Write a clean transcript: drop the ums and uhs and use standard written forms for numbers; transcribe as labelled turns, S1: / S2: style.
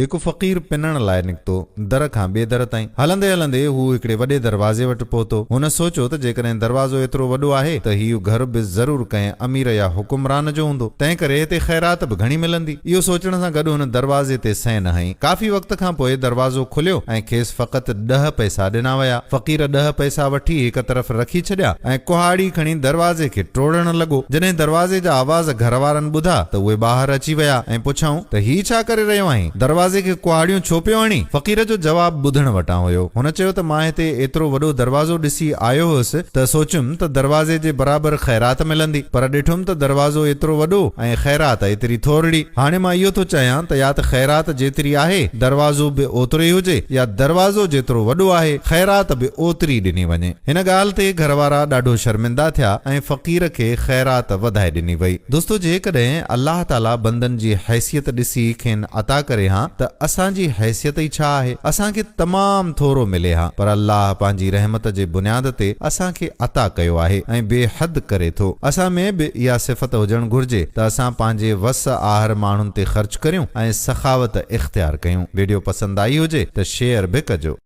S1: هڪ فقير پنڻ لاء نڪتو، در کان ٻئي در تائين. هلندي هلندي هو هڪڙي وڏي دروازي وٽ پهتو. هن سوچيو ته جيڪڏهن دروازو ايترو وڏو آهي ته هيء گهر به ضرور ڪنهن امير يا حڪمران جو هوندو، تنهنڪري هتي خيرات به گهڻي ملندي. اهو سوچڻ سان گڏ هن دروازي تي سئن هنئي. ڪافي وقت کان پوء دروازو کليو ۽ کيس فقط ڏهه پئسا ڏنا ويا. فقير ڏهه پئسا وٺي هڪ طرف رکي ڇڏيا ۽ ڪهاڙي کڻي دروازي کي ٽوڙڻ لڳو. جڏهن دروازي جا آواز گهر وارن ٻڌا ته اهي ٻاهر اچي ويا ۽ پڇيائون ته هي ڇا ڪري رهيو آهين؟ دروازي کي ڪهاڙيون ڇو پيو هڻين؟ فقير جو جواب ٻڌڻ وٽان هيو. هن چيو ته مان هتي ايترو وڏو دروازو ڏسي آيو هيس ته سوچيم ته دروازي جي برابر خيرات ملندي، پر ڏٺم ته دروازو ايترو وڏو ۽ خيرات ايتري ٿورڙي. هاڻي مان اهو ٿو چاهيان ته يا ته خيرات جيتري آهي، دروازو به اوترو ئي هجي يا دروازو جيترو وڏو آهي، خيرات به اوتري ڏني وڃي. هن ڳالهه تي گهر وارا ڏاڍو شرمندا ٿيا ۽ فقير کي خيرات وڌائي ڏني وئي. دوستو جيڪڏهن الله تعالي بندن جي حيثيت ڏسي کين عطا ڪري هان ته اسان جي حيثيت ئي ڇا آهي؟ اسان کي تمام ٿورو ملي ها پر الله پنهنجي رحمت جي بنياد تي اسان کي عطا ڪيو آهي ۽ بي حد ڪري ٿو. اسان ۾ به اها صفت هجڻ گهرجي ته اسان پنهنجي وس آهر ماڻهن تي خرچ ڪريون ۽ سخاوت اختيار ڪيون. ويڊيو پسند آئي هجي ته شيئر به ڪجو.